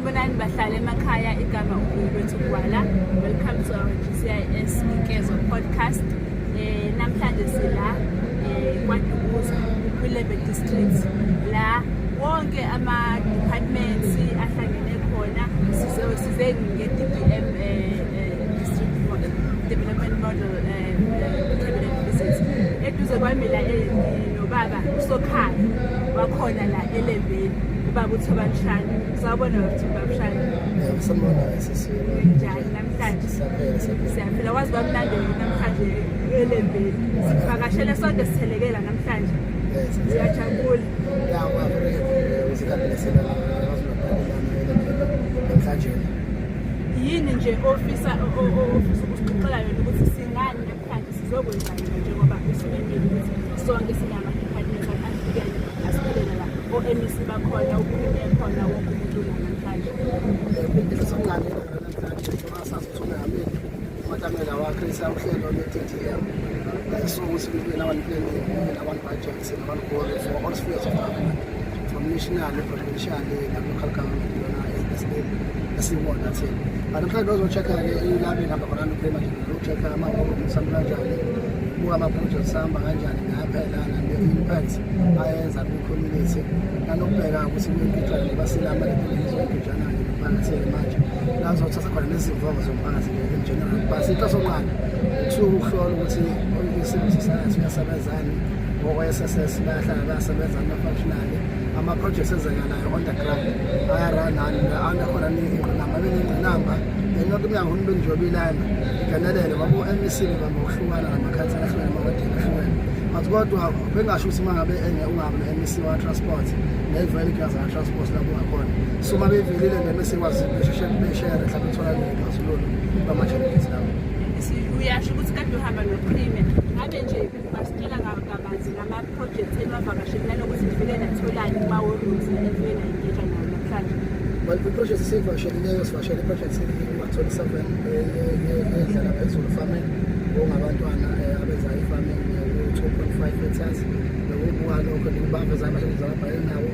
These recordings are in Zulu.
Sanibonani bahlali emakhaya. Igama uLwethu Gwala. Welcome to our GCIS Inkezo podcast. Namhlanje sila KwaDukuza, kwiLembe District, la wonke ama departments ahlangene khona. Size nge-DDM, District Development Model, cabinet visit. Eduze kwami la nobaba usokhaya wakhona la eLembeni, ubaba uThobani Shani. Sawubona, baba Shani. Yebo, sanibona, sisi. Njani namhlanje? Siyaphila, siyaphila. Siyaphila. Wazi kwamnandi namhlanje eLembeni, sivakashele sonke, sithelekela namhlanje. Yes. Siyajabula. Yeah, we are very happy ukuthi sila namhlanje. Yini nje ofisa ukusixoxela yona ukuthi singani namhlanje, sizokwenzani njengoba usibekile ukuthi sonke sinama-departments ahlukene asiphelele la, o-MEC bakhona, uPremier khona, wonke umuntu la namhlanje? Inhloso ngani namhlanje, njengoba sazi ukuthi umengameli uMatamela wa-create uhlelo lwe-DDM, so ukuthi kube na one planning, kube na one budget, na one goal for all spheres of government, from national, provincial na local government, yona esibona thina. But namhlanje bazo-check-a-ke la behamba khona noPremier nje, bazo-check-a ama-rooms ami kanjani, buka ama-projects ahamba kanjani ngaphela, ne-impact ayenza kwi-community, nanokubheka ukuthi kuyintutshana ngoba silama lento nomphakathi-ke manje la uzothatha khona nezimvomo zomphakathi nje in general. But inhloso nqala kusuke ukuhlola ukuthi i-civil society uyasebenzani ngokwe-SSS, bayahlala bayasebenzani, ba-functional, ama-projects ezekalayo on the ground ayaranani, anakhona ingqinamba, benengqinamba, then yonke iminyango uhulumeni njengoba ilana ingenelele, ngoba u-MEC bebamba ukuhlukana namakhansela ahlukene, amawadini ahlukene. But kodwa bengasho ukuthi uma ngabe ungabi no-MEC wa-transport, ngeyivele inkinga zaka-transport lapho ungakhona. So uma bevelile ne-MEC kwazi besheshe beshere, mhlawumbe uthola ney'xazululo kwama-challenges lawo. Uyasho ukuthi kade uhamba noPremier. Ngabe nje basitshela kabanzi ngama-projects eniwavakashele, nanokuthi nifike natholani kuma-war rooms enifike na-engage nawo namhlanje? Well, kwi-project esiyivakashelileyo, sivakashele i-project u-27 edlala phezulu farming, okungabantwana abenza i-farming ku-2.5 hectares. Nokubuka lokho nokubaveza ama-challenges ababhekene nawo.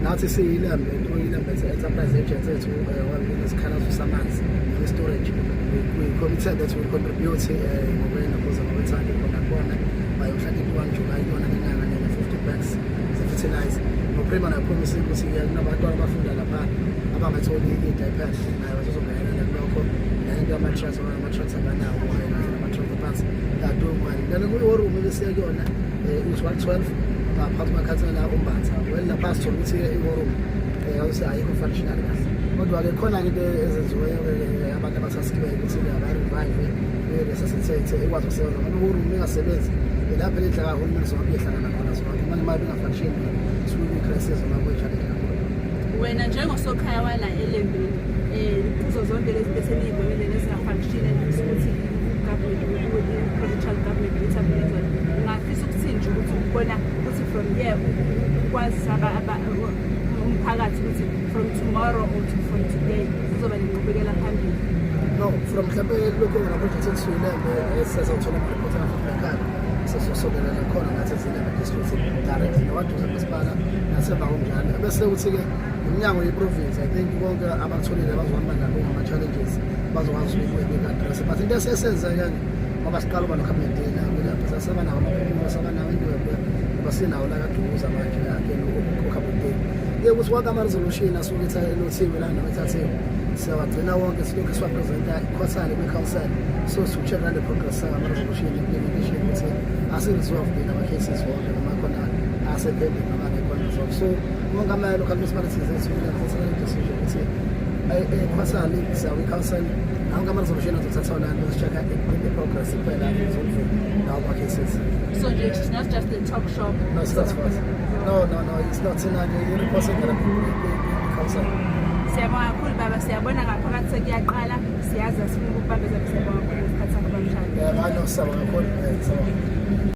Nathi siyiLembe, iLembe Enterprise Agent ethu wabinesikhalazo samanzi ne-storage. We committed that we contribute ngokwenakhuza ngokwethandi khona kubona by mhla 31 July kuyona le nyanga nene-50 bags ze-fertilizer. NoPremier nayo-promise ukuthi-ke kunabantwana abafunda lapha abangatholi i-diapers, naye bazozongenelela kulokho, nento yama-trucks, ama-trucks abanawo nama-trucks phansi doing well. Then kwi-war room ebesiya kuyona, is 112 ngaphansi kwakhansela uMbatha. Well, lapha sithola ukuthi-ke i-war room ukuthi ayikho functional kahle, kodwa-ke khona-ke into ezenziweyo-ke, abantu abathaskiweyo ukuthi-ke abayi-revive, be-resuscitate, ikwazi ukusebenza, ngoba i-war room ingasebenzi ilapho elidla kahulumeni zonke ihlangana khona zonke. Manje uma benga-function suke kuyi-crisis noma kuyi-challenge kakhulu. Wena njengosokhaya wala eLembeni, kuzo zonke lezi zinto eseniyibonile nezinga-function, endifisa ukuthi i-government, i-provincial government intervene zona, ungafisa ukuthini nje ukuthi ukubona ukuthi from here ukwazisa umphakathi ukuthi from tomorrow or from today kuzoba nenqubekela phambili? No, from mhlawumbe lokho ngama-project esisuyilembe esizothola ama-report afika ekhaya, sesosondelela khona nathi eziLembe District directly nowaduze masipala nasemva kunjalo, bese kuthi-ke iminyango ye-province, I think konke abakutholile bazohamba nabo ngama-challenges, bazokwazi ukuyi-address. But into esesenzeka, ngoba siqala uba no-cabinet la kulapho, sasaba nawo amaphumulo, saba nawo indwebwe, ngoba sinawo la kaDukuza manje again u-cabinet, ke ukuthi wonke ama-resolution asuke elothiwe la noma ethathiwe siyawagcina wonke, silokhu siwa-presenta quarterly kwi-council, so siku-check nale progress ama-resolution implementation, ukuthi asi-resolve nama-cases wonke noma khona ase-pending noma angekho resolve. So wonke ama-local municipalities ethu athatha decision ukuthi quarterly siya kwi-council, nawonke ama-resolution azothathwa lana, bese-check-a i-progress kuphela resolve lawo ma-cases. So nje it's not just a talk shop? No, it's not for us. No, it's not. Thina nje i-report engena kwi-council. Siyabonga kakhulu, baba. Siyabona ngaphakathi sekuyaqala, siyazi asifuna ukubambeza. Siyabonga kakhulu ngesikhathi sakho, babshana. Yeah, I know, siyabonga kakhulu. Siyabonga.